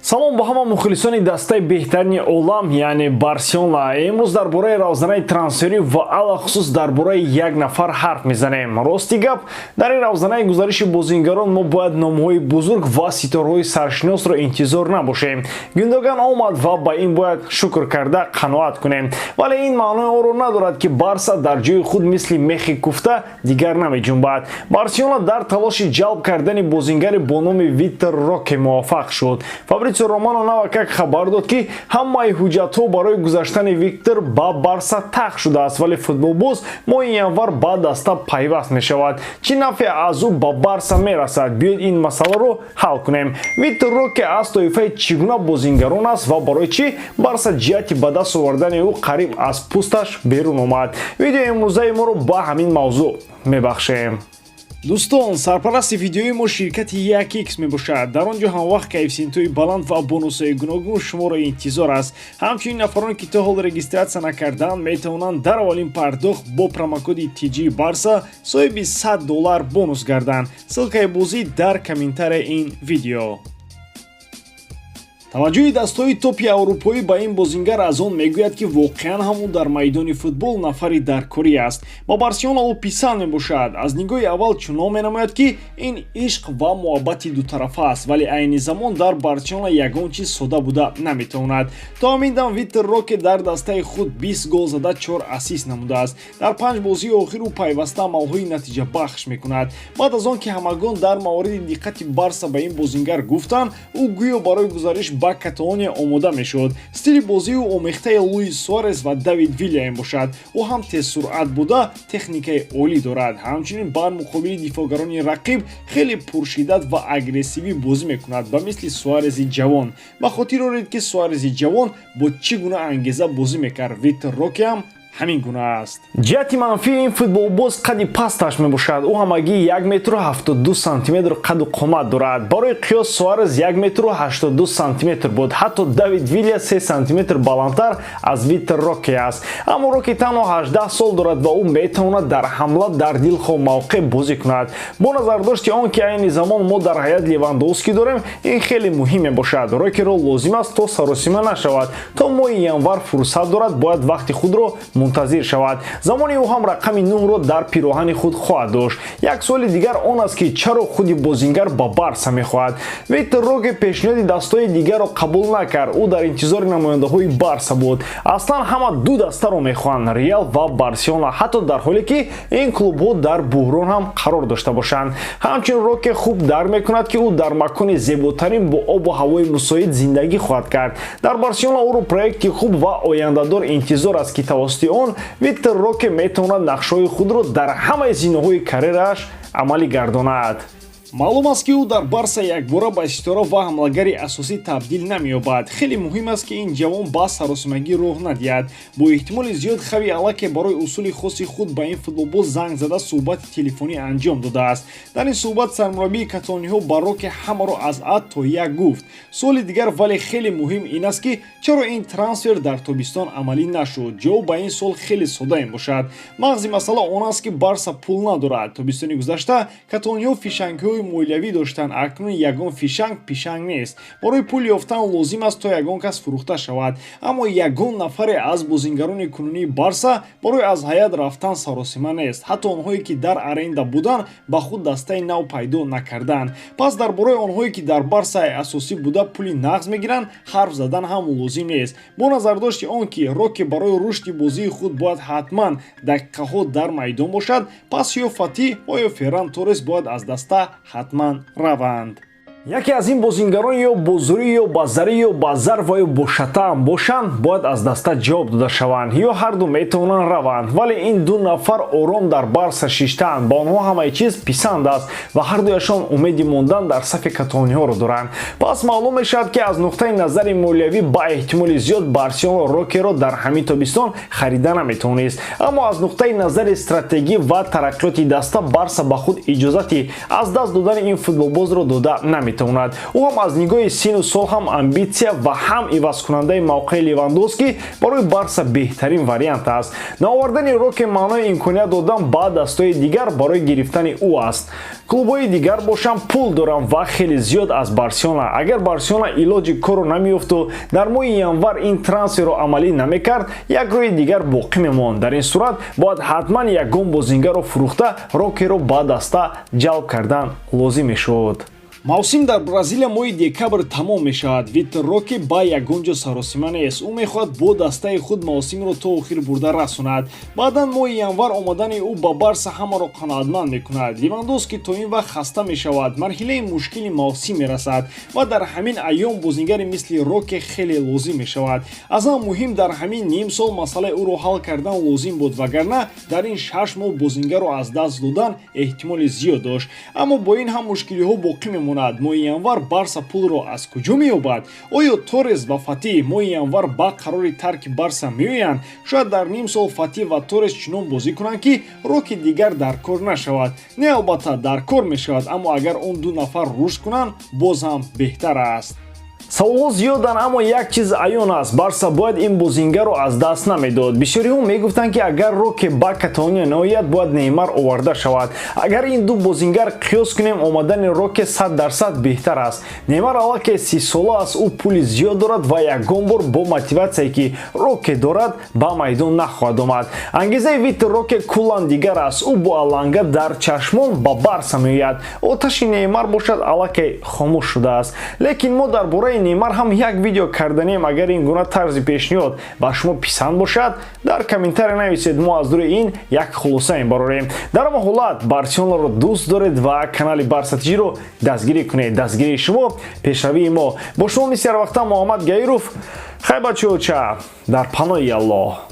Салом ба ҳама мухлисони дастаи беҳтарини олам, яъне Барселона. Имрӯз дар бораи равзанаи трансферӣ ва алахусус дар бораи як нафар ҳарф мезанем. Рости гап, дар ин равзанаи гузариши бозингарон мо бояд номҳои бузург ва ситораҳои саршиносро интизор набошем. Гюндоган омад ва ба ин бояд шукр карда қаноат кунем. Вале ин маънои онро надорад, ки Барса дар ҷои худ мисли мехи куфта дигар намеҷунбад. Барселона дар талоши ҷалб кардани бозингаре бо номи Витор Роке муваффақ шуд. Фабритсио Романо навакак хабар дод, ки ҳамаи ҳуҷҷатҳо барои гузаштани Виктор ба Барса тах шудааст, вале футболбоз моҳи январ ба даста пайваст мешавад. Чӣ нафъе аз ӯ ба Барса мерасад? Биёед, ин масъаларо ҳал кунем. Витор Роке аз тоифаи чӣ гуна бозингарон аст ва барои чӣ Барса ҷиҳати ба даст овардани ӯ қариб аз пӯсташ берун омад? Видеои имрӯзаи моро ба ҳамин мавзӯъ мебахшем. Дӯстон, сарпарасти видеои мо ширкати 1x мебошад. Дар он ҷо ҳамвақт коэффисиентҳои баланд ва бонусҳои гуногун шуморо интизор аст. Ҳамчунин нафароне, ки то ҳол регистрация накардаанд, метавонанд дар аввалин пардохт бо промокоди TG Барса соҳиби 100 доллар бонус гарданд. Ссылкаи бозӣ дар комментарияи ин видео. Таваҷҷӯҳи дастҳои топи аврупоӣ ба ин бозингар аз он мегӯяд, ки воқеан ҳам ӯ дар майдони футбол нафари даркорӣ аст. Ба Барселона ӯ писанд мебошад. Аз нигоҳи аввал чунон менамояд, ки ин ишқ ва муҳаббати дутарафа аст, вале айни замон дар Барселона ягон чиз сода буда наметавонад. То ҳамин дам Витор Роке дар дастаи худ 20 гол зада, чор ассист намудааст. Дар панҷ бозии охир ӯ пайваста амалҳои натиҷабахш мекунад. Баъд аз он ки ҳамагон дар мавриди диққати Барса ба ин бозингар гуфтанд, ӯ гӯё барои гузариш ба Каталония омода мешуд. Стили бозии ӯ омехтаи Луис Суарес ва Давид Вилла мебошад. Ӯ ҳам тезсуръат буда, техникаи олӣ дорад. Ҳамчунин бар муқобили дифоъгарони рақиб хеле пуршиддат ва агрессивӣ бозӣ мекунад, ба мисли Суарези ҷавон. Ба хотир оред, ки Суарези ҷавон бо чӣ гуна ангеза бозӣ мекард. Витор Роке ҳам ҳамин гуна аст. Ҷиҳати манфии ин футболбоз қади пасташ мебошад. Ӯ ҳамагӣ 1 метру 72 сантиметр қаду қомат дорад. Барои қиёс, Суарез 1 метру 82 сантиметр буд. Ҳатто Давид Вилля 3 сантиметр баландтар аз Витор Роке аст. Аммо Роке танҳо 18 сол дорад ва ӯ метавонад дар ҳамла дар дилхоҳ мавқеъ бозӣ кунад. Бо назардошти он ки айни замон мо дар ҳайат Левандовский дорем, ин хеле муҳим мебошад. Рокеро лозим аст, то саросима нашавад. То моҳи январ фурсат дорад, бояд вақти худро мунтазир шавад. Замони ӯ ҳам рақами нӯҳро дар пироҳани худ хоҳад дошт. Як суоли дигар он аст, ки чаро худи бозингар ба Барса мехоҳад. Витор Роке пешниҳоди дастҳои дигарро қабул накард. Ӯ дар интизори намояндаҳои Барса буд. Аслан ҳама ду дастаро мехоҳанд: Реал ва Барселона, ҳатто дар ҳоле ки ин клубҳо дар буҳрон ҳам қарор дошта бошанд. Ҳамчунин Роке хуб дарк мекунад, ки ӯ дар макони зеботарин бо обу ҳавои мусоид зиндагӣ хоҳад кард. Дар Барселона ӯро проекти хуб ва ояндадор интизор аст, ки тавассути он Витор Роке метавонад нақшҳои худро дар ҳамаи зинаҳои карьерааш амалӣ гардонад. Маълум аст, ки ӯ дар Барса якбора ба ситора ва ҳамлагари асосӣ табдил намеёбад. Хеле муҳим аст, ки ин ҷавон ба саросимагӣ роҳ надиҳад. Бо эҳтимоли зиёд Хави аллакай барои усули хоси худ ба ин футболбоз занг зада, суҳбати телефонӣ анҷом додааст. Дар ин суҳбат сармураббии каталониҳо ба Роке ҳамаро аз А то Я гуфт. Суоли дигар, вале хеле муҳим ин аст, ки чаро ин трансфер дар тобистон амалӣ нашуд? Ҷавоб ба ин суол хеле сода мебошад. Мағзи масъала он аст, ки Барса пул надорад. Тобистони гузашта каталониҳо фишангҳои молиявӣ доштанд. Акнун ягон фишанг пишанг нест. Барои пул ёфтан лозим аст, то ягон кас фурӯхта шавад. Аммо ягон нафаре аз бозингарони кунунии Барса барои аз ҳайат рафтан саросима нест. Ҳатто онҳое, ки дар аренда буданд, ба худ дастаи нав пайдо накарданд. Пас дар бораи онҳое, ки дар Барсаи асосӣ буда, пули нағз мегиранд, ҳарф задан ҳам лозим нест. Бо назардошти он ки Роке барои рушди бозии худ бояд ҳатман дақиқаҳо дар майдон бошад, пас ё Фати ва ё Ферран Торрес бояд аз даста ҳатман раванд. Яке аз ин бозингарон ё бо зӯрӣ, ё ба зарӣ, ё ба зарб ва ё бо шатам бошанд, бояд аз даста ҷавоб дода шаванд ё ҳарду метавонанд раванд. Вале ин ду нафар ором дар Барса шиштаанд, ба онҳо ҳамаи чиз писанд аст ва ҳардуяшон умеди мондан дар сафи каталониҳоро доранд. Пас маълум мешавад, ки аз нуқтаи назари молиявӣ ба эҳтимоли зиёд Барселона Рокеро дар ҳамин тобистон харида наметавонист. Аммо аз нуқтаи назари стратегӣ ва тараққиёти даста Барса ба худ иҷозати аз даст додани ин футболбозро дода наметавонад. метавонад. Ӯ ҳам аз нигоҳи сину сол, ҳам амбитсия ва ҳам ивазкунандаи мавқеи Левандовски барои Барса беҳтарин вариант аст. Наовардани Роке маънои имконият додан ба дастҳои дигар барои гирифтани ӯ аст. Клубҳои дигар бошанд, пул доранд ва хеле зиёд аз Барселона. Агар Барселона илоҷи корро намеёфту дар моҳи январ ин трансферро амалӣ намекард, як роҳи дигар боқӣ мемонд. Дар ин сурат бояд ҳатман ягон бозингарро фурӯхта, Рокеро ба даста ҷалб кардан лозим мешуд. Мавсим дар Бразилия моҳи декабр тамом мешавад. Витор Роке ба ягон ҷо саросима нест. Ӯ мехоҳад бо дастаи худ мавсимро то охир бурда расонад. Баъдан моҳи январ омадани ӯ ба Барса ҳамаро қаноатманд мекунад. Левандовски то ин вақт хаста мешавад, марҳилаи мушкили мавсим мерасад ва дар ҳамин айём бозингари мисли Роке хеле лозим мешавад. Аз ҳама муҳим, дар ҳамин ним сол масъалаи ӯро ҳал кардан лозим буд, вагарна дар ин 6 моҳ бозингарро аз даст додан эҳтимоли зиёд дошт. Аммо бо ин ҳам мушкилиҳо боқӣ мемонад. Моҳи январ Барса пулро аз куҷо меёбад? Оё Торрес ва Фати моҳи январ ба қарори тарки Барса меоянд? Шояд дар ним сол Фати ва Торрес чунон бозӣ кунанд, ки Роки дигар дар кор нашавад. Не, албатта, дар кор мешавад, аммо агар он ду нафар рушд кунанд, боз ҳам беҳтар аст. Саволҳо зиёданд, аммо як чиз аён аст: Барса бояд ин бозингарро аз даст намедод. Бисёриҳо мегуфтанд, ки агар Роке ба Каталония наояд, бояд Неймар оварда шавад. Агар ин ду бозингар қиёс кунем, омадани Роке 100% беҳтар аст. Неймар аллакай 30-сола аст, ӯ пули зиёд дорад ва ягон бор бо мотиватсияе, ки Роке дорад, ба майдон нахоҳад омад. Ангезаи Витор Роке куллан дигар аст. Ӯ бо аланга дар чашмон ба Барса меояд. Оташи Неймар бошад, аллакай хомӯш шудааст. Лекин мо дар бораи Неймар ҳам як видео карданем. Агар ин гуна тарзи пешниҳод ба шумо писанд бошад, дар комментария нависед, мо аз рӯи ин як хулоса мебарорем. Дар ҳама ҳолат, Барселонаро дӯст доред ва канали Барса ТЖро дастгирӣ кунед. Дастгирии шумо — пешравии мо. Бо шумо мисли ҳарвақта Муҳаммад Гаиров. Хай, бачаоча, дар паноҳи Аллоҳ.